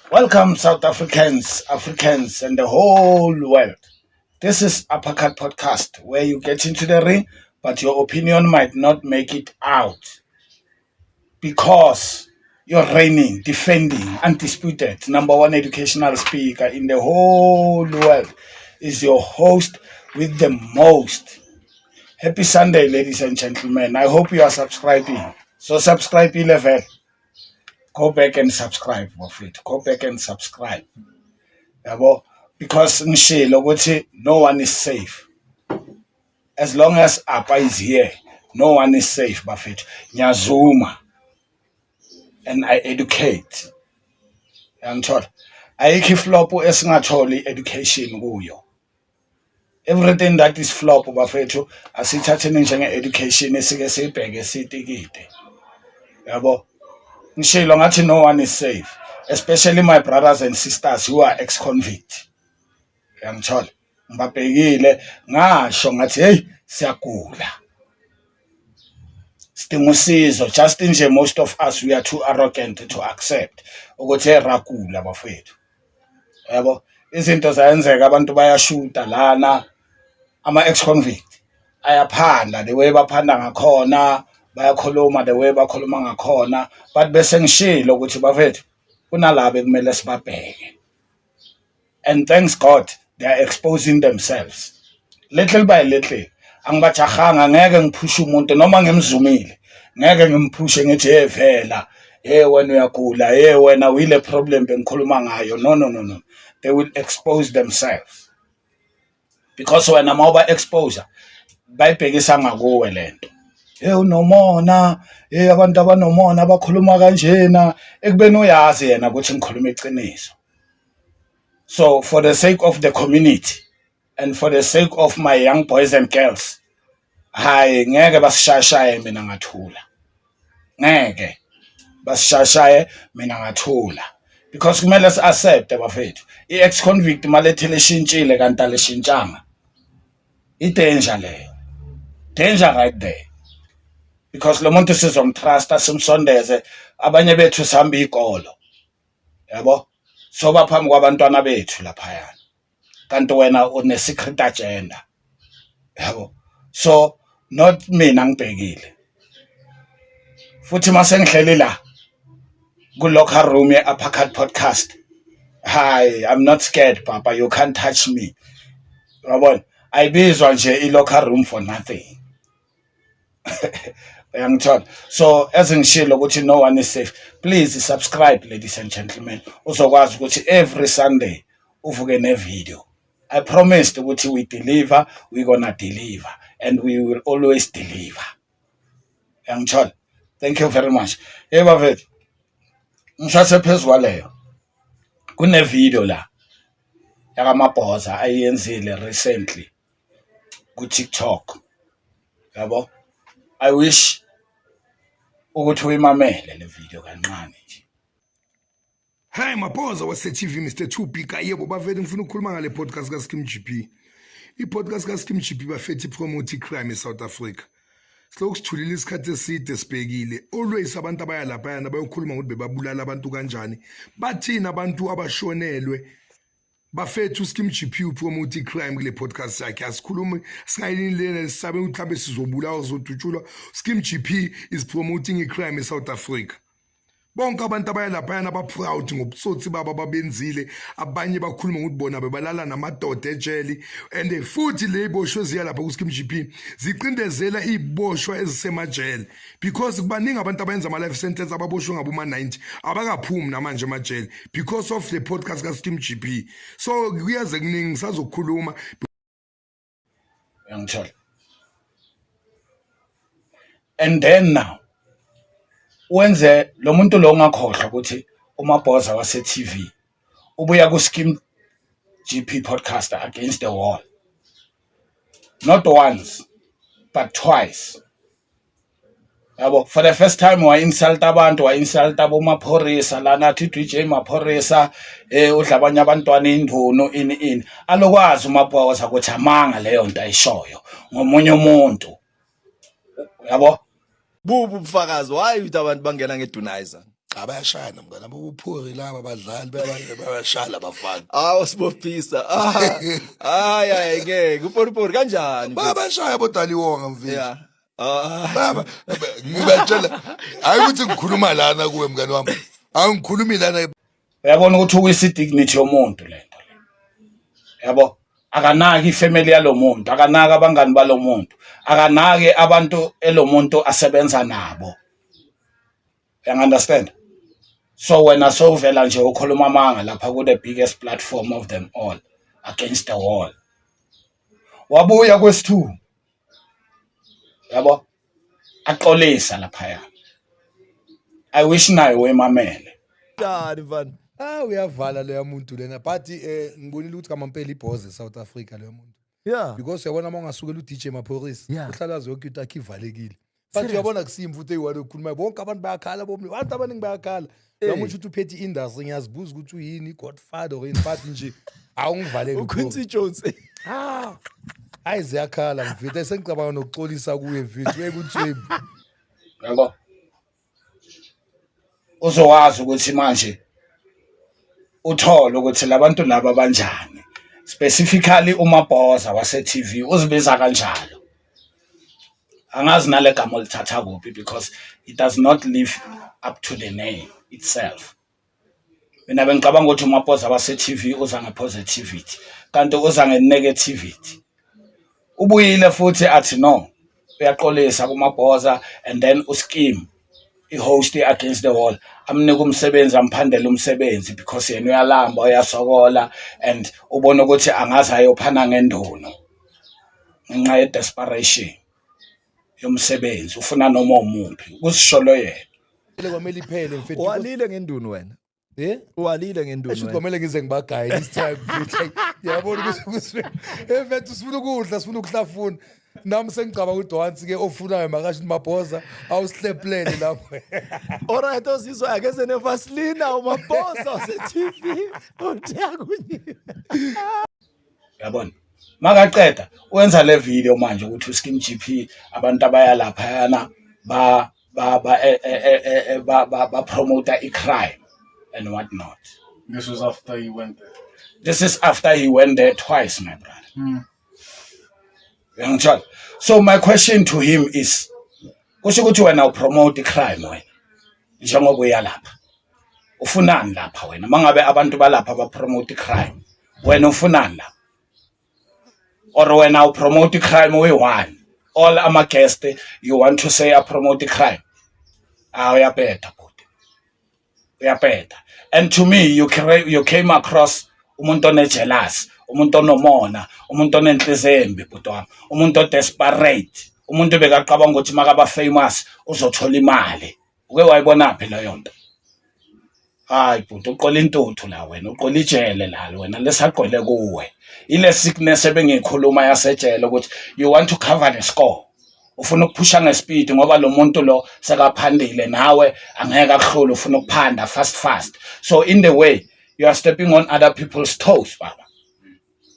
Welcome, South Africans, Africans, and the whole world. This is Uppercut Podcast, where you get into the ring, but your opinion might not make it out because you're reigning, defending, undisputed number one educational speaker in the whole world is your host with the most. Happy Sunday, ladies and gentlemen. I hope you are subscribing. So subscribe level. Go back and subscribe, bafethu. Go back and subscribe. Yabo, because ngishilo ukuthi no one is safe. As long as Appa is here, no one is safe, bafethu. Ngiyazuma and I educate. Yangithola. Ayikho iflop esingatholi education kuyo. Everything that is flop, bafethu, asithatheni njenge education esike sibheke sitikite. Yabo. Ngishilo ngathi no one is safe, especially my brothers and sisters who are ex-convict. Yangithola. Ngibabhekile ngasho ngathi, hey, siyagula. Sidinga usizo. Just nje most of us, we are too arrogant to accept ukuthi hey, ragula bafethu. Yabo, izinto zayenzeka, abantu bayashuta lana, ama ex-convict ayaphanda the way baphanda ngakhona, bayakhuluma the way bakhuluma ngakhona, but bese ngishilo ukuthi bafethu, kunalabo ekumele sibabheke, and thanks God they are exposing themselves little by little. Angibajahanga, ngeke ngiphushe umuntu noma ngimzumile, ngeke ngimphushe ngithi, "Hey, vela, hey, wena uyagula, hey, wena uyile problem bengikhuluma ngayo." No, no, no, no, they will expose themselves because wena mawuba exposure bayibhekisa ngakuwe lento. Hey, unomona, hey, abantu abanomona bakhuluma kanjena ekubeni uyazi yena ukuthi ngikhuluma iqiniso. So for the sake of the community and for the sake of my young boys and girls, hayi, ngeke basishashaye mina ngathula, ngeke basishashaye mina ngathula, because kumele si-accept, bafethu, i-ex convict malethele ishintshile kanti alishintshanga. I-danger leyo, danger right there, because lo muntu sizomtrusta, simsondeze, abanye bethu sihamba ikolo, yabo, soba phambi kwabantwana bethu laphayana, kanti wena une secret agenda, yabo. So not mina, ngibhekile futhi mase ngihleli la ku locker room ye Uppercut Podcast. Hi, I'm not scared, papa, you can't touch me. Uyabona, ayibizwa nje i locker room for nothing, uyangithola? So as ngishilo ukuthi no one is safe, please subscribe, ladies and gentlemen, uzokwazi ukuthi every Sunday uvuke ne video. I promised ukuthi we deliver, we gonna deliver and we will always deliver, uyangithola? Thank you very much. Hey bafethu, ngisase phezu kwaleyo, kune video la yakaMabhoza ayenzile recently ku TikTok, yabo. I wish ukuthi uyimamele le video kancane nje. Hi, Mabhoza wase-TV, Mr 2B. Yebo bafethu, ngifuna ukukhuluma ngale podcast kaSkim GP. I-podcast kaSkim GP, bafethu, ipromote crime eSouth Africa. Silokhu sithulile isikhathi eside sibhekile. Always abantu abaya laphayana bayokhuluma ngokuthi bebabulala abantu kanjani. Bathini abantu abashonelwe? Bafethu, Skim GP upromote crime kule podcast yakhe. Asikhulumi singayini lena sisabe ukuthi mhlambe sizobulawa, sizodutshulwa. Skim GP is promoting icrime eSouth Africa. Bonke abantu abaya laphayana ba-proud ngobutsotsi babo ababenzile. Abanye bakhuluma ngokuthi bona bebalala namadoda ejele, and futhi le boshwe ziya lapha ku-Skim GP zicindezela iy'boshwa ezisemajele, because kubaningi abantu abayenza ama-life sentence ababoshwe ngaboma-90 abakaphumi namanje emajele because of the podcast ka-Skim GP. So kuyeze kuningi ngisazokhuluma. Uyangithola? And then now wenze lo muntu lo, ungakhohlwa ukuthi uMabhoza wase TV ubuya ku Skim GP podcast against the wall, not once but twice, yabo. For the first time wa insult abantu, wa insult abomapholisa lana, athi DJ Maphorisa udla abanye abantwana indunu, ini ini. Alokwazi uMabhoza ukuthi amanga leyo nto ayishoyo ngomunye umuntu, yabo. Bubu ubufakazi. Why uthi abantu bangena ngedunizer? Cha, bayashayana mngani, abobuphori laba badlali bayabashaya labafana. Awu sibophisa. Ah, hayi hayi ngeke uporipori kanjani? Bayabashaya bodaliwonga mfethu. Yeah. Ah. Baba ngibatshela hayi ukuthi ngikhuluma lana kuwe mngani wami. Angikhulumi lana. Uyabona ukuthi uwisa i-dignity yomuntu lento le. Yabo, akanaki ifamily yalomuntu, akanaki abangani balomuntu, akanaki abantu elomuntu asebenza nabo. You understand? So wena sowuvela nje ukhuluma amanga lapha ku the biggest platform of them all, Against the Wall. Wabuya kwesi-2. Yabo? Axolisa laphaya. I wish naye wemamele. Njani mfana? Ah, uyavala leya muntu lena, but ngibonile ukuthi kamampela ibhoze eSouth Africa leyo muntu. Because uyabona uma ungasukela uDJ Maphorisa uhlala azi yonke into akhe ivalekile. But uyabona kusimfu ukuthi eyi-one okhulumayo, bonke abantu bayakhala, bomni abantu abaningi bayakhala. Noma usho ukuthi uphethe i-industry, ngiyazibuza ukuthi uyini, i-godfather or yini, but nje awungivaleli. UQuincy Jones. Ah, hayi ziyakhala mfethu, sengicabanga nokuxolisa kuye mfethu, uyekuthwebu. Yabo, uzowazi ukuthi manje uthole ukuthi labantu laba banjani, specifically uMabhoza wase-TV uzibiza kanjalo. Angazi nale gama olithatha kuphi, because it does not live up to the name itself. Mina bengicabanga ukuthi uMabhoza wase-TV uza nge-positivity, kanti uza nge-negativity. Ubuyile futhi athi no, uyaxolisa kuMabhoza, and then uSkim, i-host Against the Wall, amnika umsebenzi, amphandele umsebenzi, because yena uyalamba, uyasokola, and ubona ukuthi angaze ayophana ngenduno ngenxa ye-desperation yomsebenzi, ufuna noma umuphi ukusisholo yena. Kwamele iphele mfethu. Walile ngendunu wena. Eh? Walile ngendunu. Esho kwamele ngize ngibagaye this time mfethu. Yabona ukuthi mfethu sifuna ukudla, sifuna ukuhlafuna. Nami sengicabanga ukuthi once ke ofunayo makasho Mabhoza awusihleplele lapho. Alright, ozizwa akeze nevaselina uMabhoza wase-TV uthi akunyiwe. Yabona, makaqeda wenza le video manje ukuthi uSkim GP abantu abaya laphayana ba ba ba eh, eh, eh, eh, ba ba, ba promote i-crime and what not. This was after he went there. This is after he went there twice, my brother. Uyangithola? So my question to him is, kusho ukuthi wena upromote i-crime wena njengoba uya lapha, ufunani lapha wena? Mangabe abantu balapha ba promote i-crime, wena ufunani lapha? Or wena upromote i-crime uyi-one, all ama-guest you want to say a-promote i-crime? Ah, uyabheda bhuti, uyabheda. And to me you came across umuntu one-jealous, umuntu onomona, umuntu onenhliziyo embi bhuti wami, umuntu o-desperate, umuntu bekaqabanga ukuthi makaba famous uzothola imali. Uke wayibonaphi leyo nto? Hayi bhuti, uqola intuthu la wena, uqola ijele la wena, lesaqwele kuwe ile sickness ebengiyikhuluma yasejele, ukuthi you want to cover the score, ufuna ukuphusha ngespeed ngoba lo muntu lo sekaphandile, nawe angeke akuhlule, ufuna ukuphanda fast fast. So in the way you are stepping on other people's toes baba,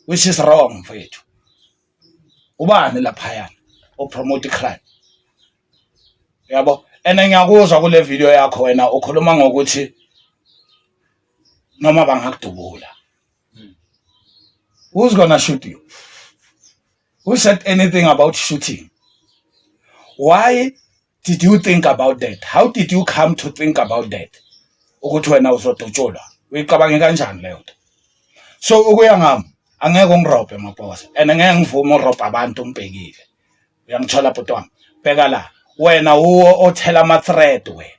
which is wrong mfethu. Ubani laphayana opromote crime? Yabo, and ngiyakuzwa kule video yakho wena ukhuluma ngokuthi noma bangakudubula. Who's gonna shoot you? Who said anything about shooting? Why did you think about that? How did you come to think about that, ukuthi wena uzodutshulwa? Uyicabange kanjani leyo nto? So ukuya ngami, angeke ungirobhe Mabhoza, and ngeke ngivume urobha abantu umbhekile. Uyangithola bhuti wami? Bheka la, wena uwo othela ama-threat wena.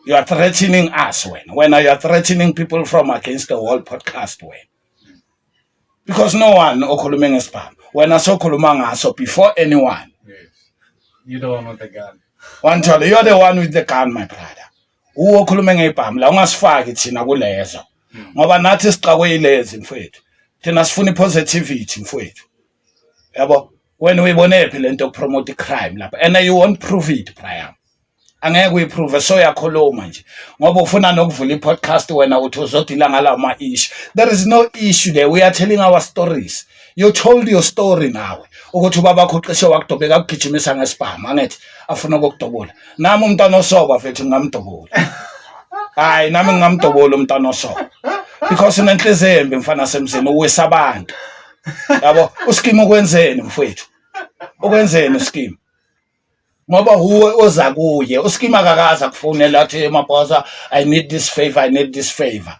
You are threatening us wena. Wena you are threatening people from Against the Wall podcast wena, because no one okhulume ngesibhamu, wena sokhuluma ngaso before anyone. Yes. You're the one with the gun. Wanthola, you're the one with the gun, my brother. Uwo okhulume ngebhamu la, ungasifaki thina kulezo ngoba nathi sixakwe yilezi mfowethu. Thina sifuna i-positivity mfowethu. Yabo, wena uyibone phi lento yokupromote i-crime lapha? And you won't prove it, Brian, angeke uyiprove. So uyakhuluma nje ngoba ufuna nokuvula i-podcast, wena uthi uzodila ngalawo ma-issue. There is no issue there. We are telling our stories. You told your story nawe ukuthi ubabakho ucishe wakudobeka, akugijimisa ngesibhamu, angithi afuna ukukudubula. Nami umntwana osoba mfethu ngingamdubula. Hayi, nami ngingamdobola umntana oso, because unenhliziyo embi, mfana semzini, uwisa abantu, yabo. Uskima ukwenzeni, mfowethu? Ukwenzeni uskima? Ngoba huwe oza kuye uskima, akakaza kufonela athi, "Mabhoza, I need this favor, I need this favor."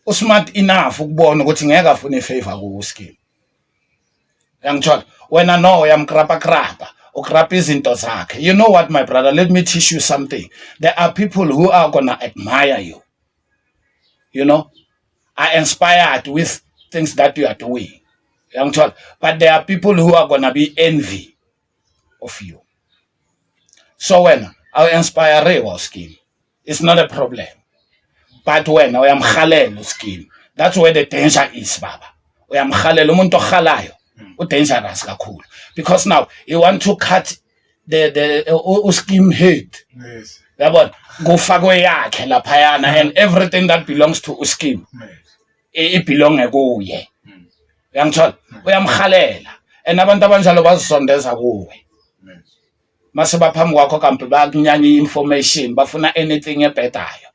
Usmart enough ukubona ukuthi ngeke afune ifavor kuwe uskima, yangithola wena. No, uyamkrapa krapa, ukrapa izinto zakhe. You know what, my brother, let me teach you something. There are people who are gonna admire you, are inspired with things that you are doing, yangithola, but there are people who are gonna be envy of you. So wena awu-inspire uSkim, it's not a problem, but wena uyamhalela uSkim. That's where the danger is, baba. Uyamhalela. Umuntu ohalayo udangerous kakhulu, because now you want to cut the uSkim head. Yabona, kufakwe yakhe laphayana, and everything that belongs to uSkim ibelonge kuye, uyangithola? Uyamhalela, and abantu abanjalo bazisondeza kuwe. Mase baphambi kwakho, kambe bayakunyanya i-information, bafuna anything ebhedayo,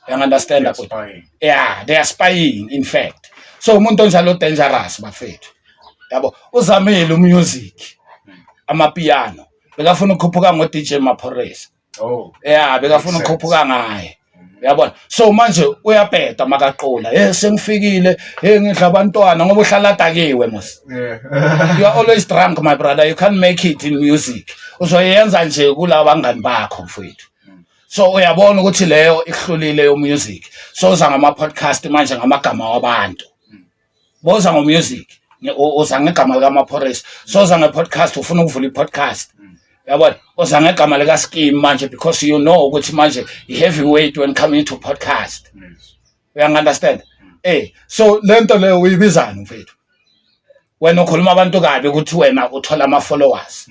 uyangi-understand? They're spying. Yeah, they are spying, in fact. So umuntu onjalo dangerous, bafethu, yabo. Uzamile umusic, amapiano, bekafuna ukukhuphuka ngo-DJ Maphorisa. Yeah, bekafuna Makes sense. ukukhuphuka ngaye, uyabona? So manje uyabheda makaqola, hey, sengifikile, hey, ngidla abantwana, ngoba uhlala adakiwe mos. You are always drunk, my brother. You can't make it in music. Uzoyenza nje kulabo bangani bakho, mfowethu. So uyabona ukuthi leyo ihlulile yo music, so uza ngama podcast manje ngamagama wabantu. Boza ngo-music, uza ngegama likaMaphorisa, so uza nge-podcast, ufuna ukuvula i-podcast, uyabona? Uza ngegama lika-Skim manje, because you know ukuthi manje i-heavyweight when coming to podcast. Uyangi-understand? So lento leyo uyibizani, mfethu? Wena ukhuluma abantu kabi ukuthi wena uthola ama-followers.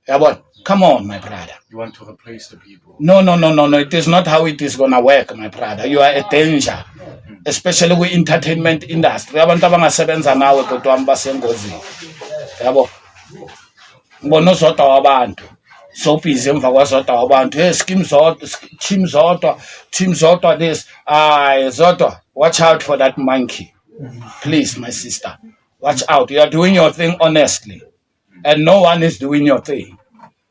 Uyabona? Come on, my brother. You want to replace the people. No, no, no, no, no, it is not how it is gonna work, my brother. You are a danger, especially kwi-entertainment industry. Abantu abangasebenza nawe, bhuti wami, basengozini, yabo. Ngibona uZodwa Wabantu so busy emva kwaZodwa Wabantu. Hey, Skim Zodwa, team Zodwa, team Zodwa this. Ay, Zodwa, watch out for that monkey, please. My sister, watch out. You are doing your thing honestly and no one is doing your thing,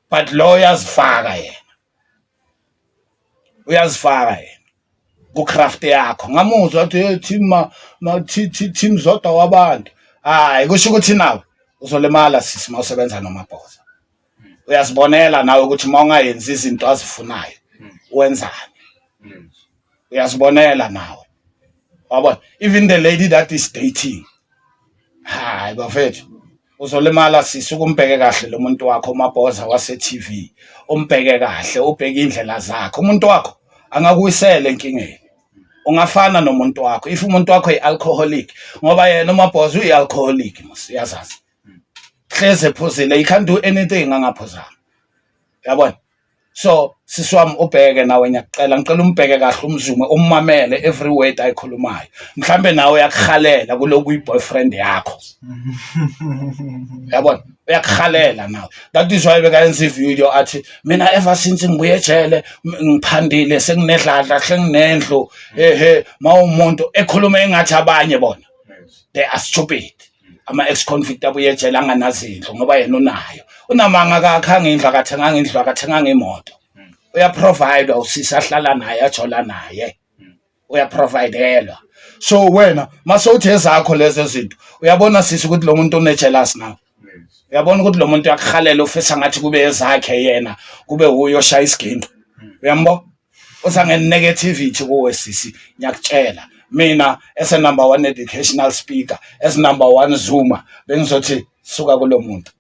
but lo uyazifaka yena, uyazifaka yena ku-craft yakho. Ngamuzwa athi, "Hey, team ma team Zodwa Wabantu." Hayi, kusho ukuthi nawe uzolimala, sisi, mawusebenza noMabhoza. Uyazibonela nawe ukuthi uma ungayenzi izinto azifunayo wenzani. Uyazibonela nawe, wabona? Even the lady that is dating, hayi bafethu, uzolimala, sisi. Ukumbheke kahle lo muntu wakho, uMabhoza wase-TV, umbheke kahle, ubheke indlela zakhe. Umuntu wakho angakuyisela enkingeni. Ungafana nomuntu wakho if umuntu wakho yi-alcoholic, ngoba yena uMabhoza uyi-alcoholic mos, uyazazi, hleze ephuzile. You can't do anything angaphuzanga, yabona? So sisi wami, ubheke nawe, ngiyakucela, ngicela umbheke kahle, umzume, ummamele every word ayikhulumayo. Mhlambe nawe uyakuhalela kuloku i-boyfriend yakho, yabona? Uyakuhalela nawe. That is why bekayenza ivideo athi, "Mina ever since ngibuye ejele, ngiphandile, senginedladla, senginendlu." Ehe, mawumuntu ekhuluma engathi abanye bona they are stupid, ama-ex-convict abuye ejele anganazindlu, ngoba yena unayo. Unamanga, akakhanga indlu, akathenganga indlu, akathenganga imoto. Uyaprovide usisi ahlala naye, ajola naye, uyaprovidelwa. So wena mase uthi ezakho lezo zinto, uyabona, sisi, ukuthi lo muntu une-jealous nawe. Uyabona ukuthi lo muntu uyakuhalela, ufisa ngathi kube ezakhe yena, kube wuye oshaya isiginqo, uyambo? Uza nge-negativity kuwe, sisi. Ngiyakutshela mina, as a number one educational speaker, as number one zuma, bengizothi suka kulo muntu.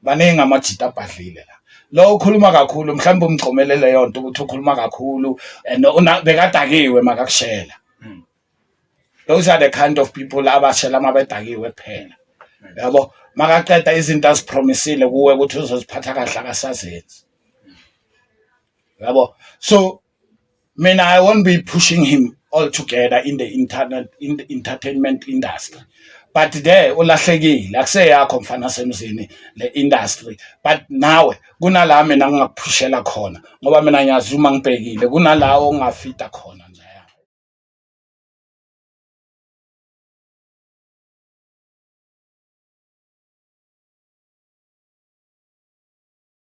Baningi amajita abhadlile la. Lo ukhuluma kakhulu, mhlawumbe umgcomele leyo nto ukuthi ukhuluma kakhulu and bekadakiwe makakushela. Those are the kind of people abashela uma bedakiwe kuphela, yabo. Makaqeda, izinto azipromisile kuwe ukuthi uzoziphatha kahle akasazenzi, yabo. So mina, I won't be pushing him all together in the internet, in the entertainment industry, But there ulahlekile, akuseyakho mfana semzini le industry. But nawe kunala mina ngingakuphushela khona ngoba mina ngiyazi uma ngibhekile kunala ongafita khona nje.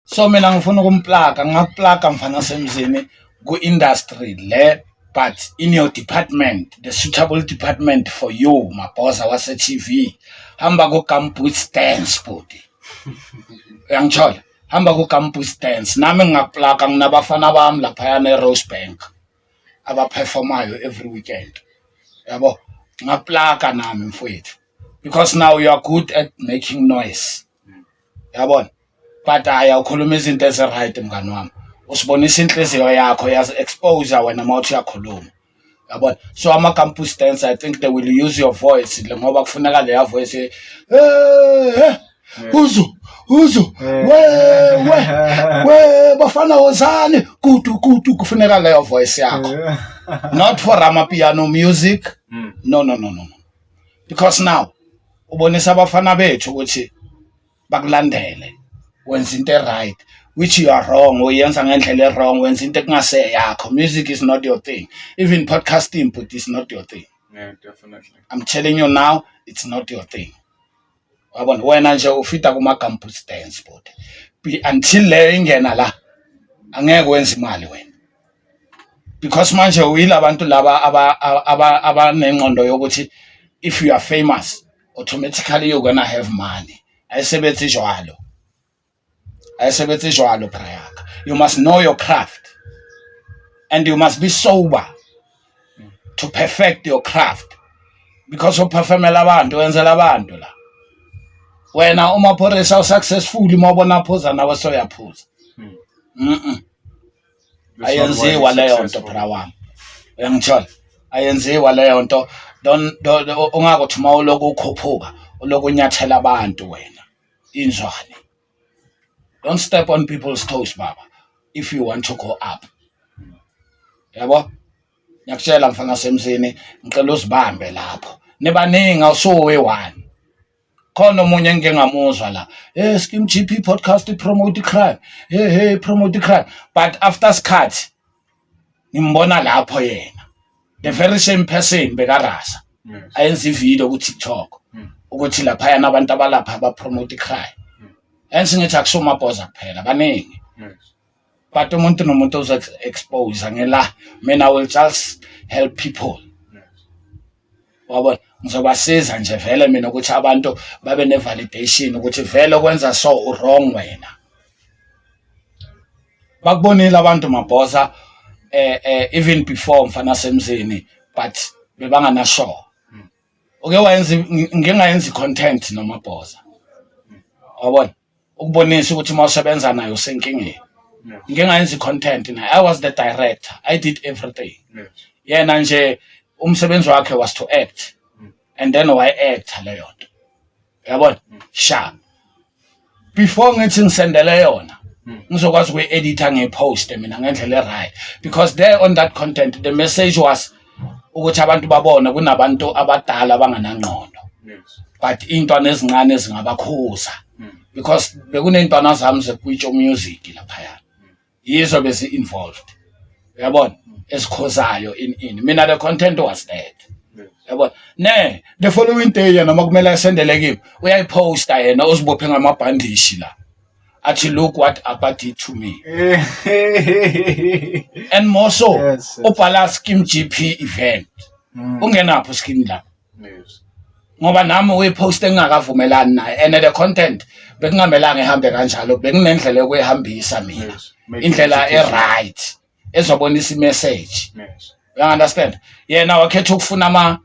So mina ngifuna ukumplaka, ngingakuplaka mfana semzini ku-industry le, but in your department, the suitable department for you, Mabhoza wase-TV. Hamba ku-Gumboots Dance, bhuti. Uyangithola? Hamba ku-Gumboots Dance. Nami ngingakuplaka, nginabafana bami laphayana e-Rosebank abaperformayo every weekend. Yabo? Ngakuplaka nami mfowethu. Because now you are good at making noise. Yabona? But hayi, awukhuluma izinto ezi-right mngani wami, usibonisa inhliziyo yakho, yazi-expose wena uma uthi uyakhuluma, yabona. So ama-campus dance, I think they will use your voice le ngoba kufuneka leya voice, eh uzu uzu we we we bafana wozani kudu kudu, kufuneka leyo voice yakho, not for amapiano music. No, no, no, no, no, because now ubonisa abafana bethu ukuthi bakulandele wenza into e-right, which you are wrong. Uyenza ngendlela e-wrong, wenza into ekungase yakho. Music is not your thing, even podcasting, but it's not your thing. Yeah, definitely. I'm telling you now, it's not your thing. Wabona, wena nje ufita kuma-campus dance, but be until leyo ingena la, angeke wenze imali wena, because manje uyilabantu laba abanengqondo yokuthi if you are famous, automatically you're gonna have money. Ayisebenzi jwalo, ayisebenzi jwalo, brayaka. You must know your craft and you must be sober to perfect your craft, because uperformela abantu, wenzela abantu la. Wena uma phorisa usuccessful, uma ubona phuza nawe soyaphuza. Ayenziwa leyo nto, bra wami, uyangithola? Ayenziwa leyo nto. Don't ungakuthi uma uloku ukhuphuka uloku unyathela abantu wena inzwane. Don't step on people's toes, baba, if you want to go up. Yabo, ngiyakutshela mfana semzini, ngicela uzibambe lapho. Nibaningi, awusuwe one. Khona omunye engike ngamuzwa la, hey, Skim GP podcast promote crime, hey, hey, promote crime, but after sikhathi ngimbona lapho yena, the very same person bekarasa ayenza ivideo ku TikTok ukuthi laphayana abantu abalapha abapromote crime. Hence ngithi akusomabhoza kuphela, baningi. But umuntu nomuntu uzo expose ngela. Mina I will just help people. Wabona, ngizobasiza nje vele mina ukuthi abantu babe ne-validation ukuthi vele kwenza so wrong wena. Bakubonile abantu, Mabhoza, even before mfana semzini, but bebangana sure. Uke wayenza, ngingayenza content noMabhoza, wabona, ukubonisa ukuthi uma usebenza naye usenkingeni. Ngingayenza content naye, I was the director, I did everything. Yena nje umsebenzi wakhe was to act and then wayi-acta leyo nto, uyabona. Sharp, before ngithi ngisendele yona, ngizokwazi ukuyi-editha, ngiyiposte mina ngendlela e-right, because there on that content the message was ukuthi abantu babone kunabantu abadala abanganangqondo, but iy'ntwana ezincane zingabakhuza, because bekuney'ntwana zami zekwitsho music laphaya, yizo bezi-involved, uyabona, ezikhozayo in mina the content was that, yabona. Ne the following day yena uma kumele asendele kimi, uyayiposta yena, uzibophe ngamabhandishi la, athi, "Look what Abba did to me." And more so, ubhala Skim GP event. Ungenapho Skim lapho? Ngoba nami uyipost engingakavumelani naye, and the content bekungamelanga ihambe kanjalo, bekunendlela yokuyihambisa mina. Make it Indlela educational. e-right ezobonisa i-message. You understand? Yena wakhetha ukufuna ama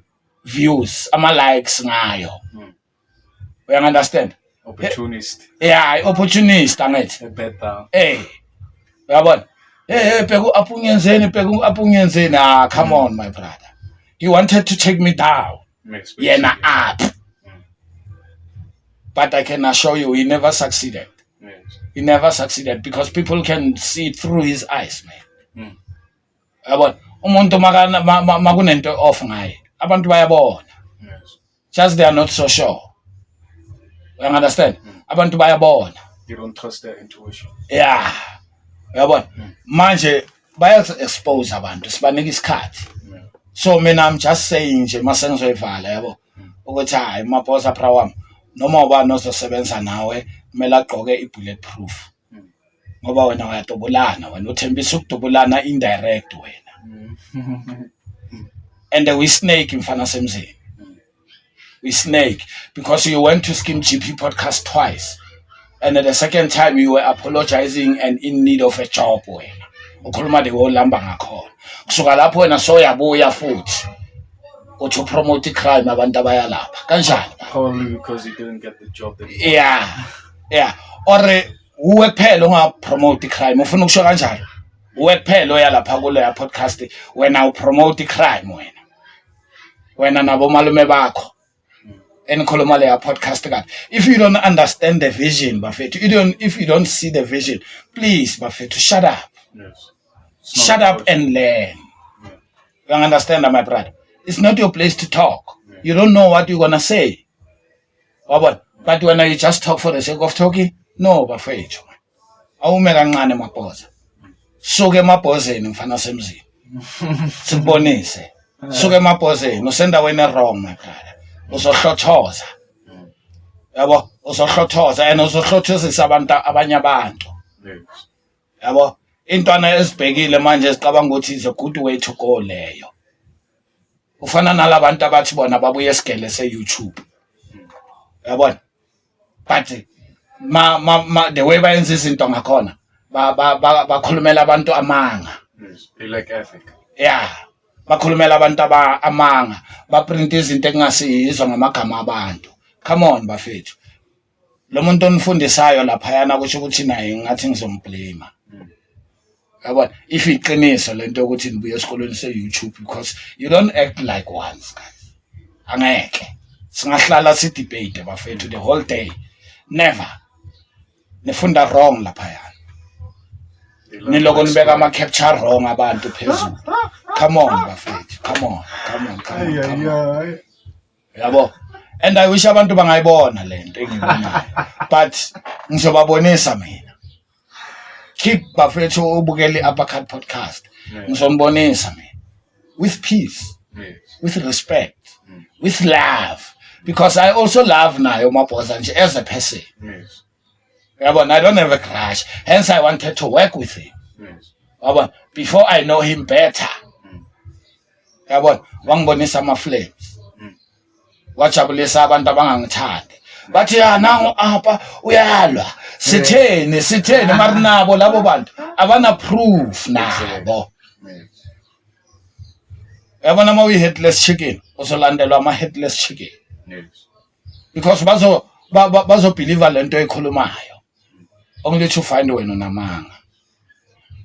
views, ama likes ngayo. You understand? Opportunist. Yeah, opportunist angithi. Better. Eh, uyabona, hey, hey, bheka u-up ungenzeni, bheka u-up ungenzeni. Ah, come on, my brother, he wanted to take me down, yena up, but I can assure you he never succeeded. He never succeeded because people can see through his eyes, man. Uyabona, umuntu makunento off ngaye, abantu bayabona. Just they are not so sure. You understand? Abantu bayabona. They don't trust their intuition. Yeah. Uyabona? Manje baya expose abantu, sibanika isikhathi. So mina I'm just saying nje mase ngizoyivala, yabo, ukuthi hayi, Mabhoza bra wami, noma ubani ozosebenza nawe kumele agqoke i-bullet proof, ngoba wena uyadubulana, wena uthembisa ukudubulana indirect wena, and we snake, mfana semzini, we snake because you went to Skim GP podcast twice, and the second time you were apologizing and in need of a job. Wena ukhuluma the way olamba ngakhona, kusuka lapho wena soyabuya futhi uthi upromote crime, abantu abayalapha kanjani? Probably because he didn't get the job that he Yeah, or uwe kuphela ungapromote crime, ufuna ukusho kanjalo, uwe kuphela oya lapha kuleya podcast, wena upromote crime, wena nabo malume bakho enikhuluma leya podcast kabi. If you don't understand the vision, bafethu, you don't if you don't see the vision, please, bafethu, shut up. It's not Shut up important. And learn. You understand, my brother? It's not your place to talk. You don't know what you're gonna say, wabona? But when you just talk for the sake of talking, no, bafethu, awume kancane, Mabhoza, suke emabhozeni, mfana semzini, sikubonise, suke emabhozeni, usendaweni wrong, my brother, uzohlothoza, yabo, uzohlothoza and uzohlothozisa abantu, abanye abantu. Yabo, intwana ezibhekile manje zicabanga ukuthi is a good way to go leyo. Ufana nalabantu abathi bona babuye esigele se-YouTube, yabona, but ma the way bayenza izinto ngakhona, bakhulumela abantu amanga. Yes. They lack ethic. Yeah, bakhulumela abantu amanga, baprinta izinto ekungasiyizo ngamagama abantu. Come on, bafethu, lo muntu onifundisayo laphayana kusho ukuthi naye ngathi ngizomblame, yabona, if iqiniso lento yokuthi nibuye esikolweni se-YouTube, because you don't act like ones, guys. Angeke singahlala sidebate, bafethu, the whole day. Never, nifunda wrong laphayana. They learn Niloko to nibeka exploit. ama-capture wrong abantu phezulu. Come on, bafethu, come on, come on, come on, come on, yabo. And I wish abantu bangayibona le nto engiyibonayo, but ngizobabonisa mina. Keep, bafethu, ubukele i-Uppercut Podcast. Ngizonibonisa mina with peace, with respect, with love, because I also love nayo Mabhoza nje as a person. Yabona, I don't have a crush, hence I wanted to work with him. Yabona, before I know him better, yabona, wangibonisa ama-flames, wajabulisa abantu abangangithandi, bathi ya, nangu apha uyalwa, sitheni, sitheni, mari nabo labo bantu abana proof nabo. Yabona, uma uyi-headless chicken, uzolandelwa ama-headless chicken. Because bazobelieva lento oyikhulumayo, only to find wena unamanga.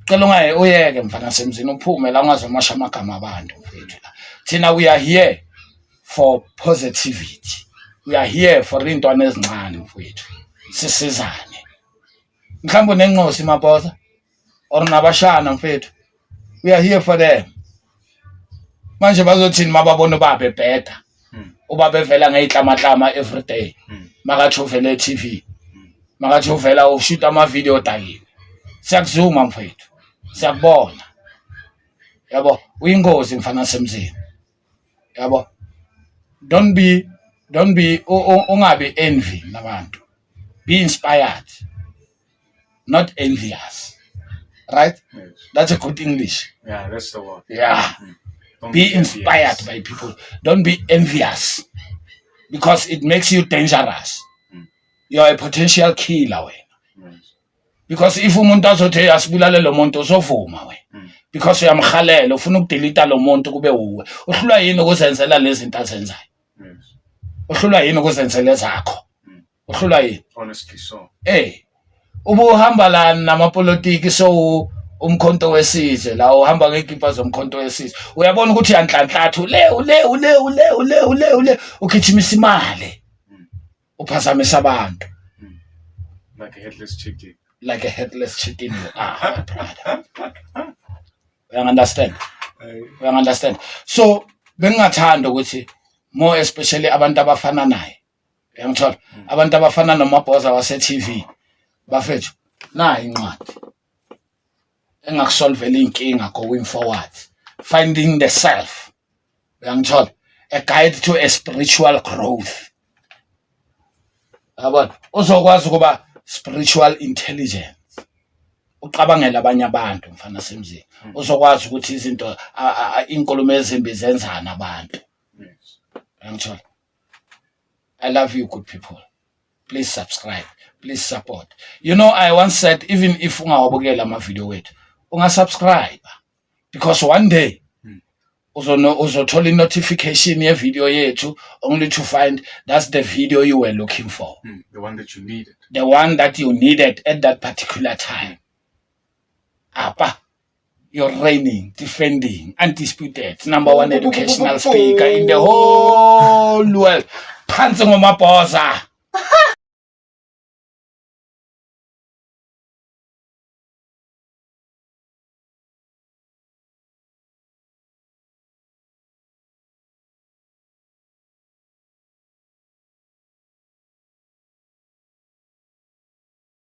Cela ungaye, uyeke, mfana semzini, uphume la, ungazomasha amagama abantu, mfethu. La thina we are here for positivity, we are here for iy'ntwana ezincane, mfethu, sisizane. Mhlawumbe unenqosi, Mabhoza, or nabashana, mfethu, we are here for them. Manje bazothini mababona ubaba ebheda, ubaba evela ngey'hlamahlama every day, makathi uvele e-TV, makathi uvela ushuta amavidiyo odakiwe? Siyakuzuma, mfethu, siyakubona, yabo, uyingozi, mfana semzini, yabo. Don't be ungabi envy nabantu, be inspired, not envious, right? Yes. That's a good English. Yeah, that's the one. Yeah. Don't Be inspired envious. By people. Don't be envious, because it makes you dangerous. You're a potential killer wena. Because if umuntu azothi, "Hey, asibulale lo muntu," uzovuma wena, because uyamhalela, ufuna ukudelete lo muntu kube wuwe. Uhlulwa yini ukuzenzela lezi zinto azenzayo? Uhlulwa yini ukuzenzela ezakho? Uhlulwa yini? Honestly, so. Eh, ubuhamba la namapolitiki, so Umkhonto Wesizwe la, uhamba ngekipa zoMkhonto Wesizwe, uyabona ukuthi uyanhlanhlatha, ule ule ule ule ule ule ule ugijimisa imali, uphazamisa abantu. Like a headless chicken. Like a headless chicken you are, my brother. You understand? You understand? So bengingathanda ukuthi More especially abantu abafana naye. Uyangithola? Abantu abafana noMabhoza wase TV. Bafethu, nayi incwadi engakusolvela inkinga going forward. Finding the self. Uyangithola? A guide to a spiritual growth. Yabona? Uzokwazi ukuba spiritual intelligence. Ucabangela abanye abantu, mfana semzini. Uzokwazi ukuthi izinto, inkulumo ezimbi zenzani abantu. Uyangithola? I love you, good people. Please subscribe. Please support. I once said, even if ungawabukela ama-video wethu, ungasubscribe. Because one day, uzothola i-notification ye-video yethu, only to find that's the video you were looking for. The one that you needed. The one that you needed at that particular time. Apa, you're reigning, defending, undisputed, number one educational speaker in the whole world. Phansi ngoMabhoza.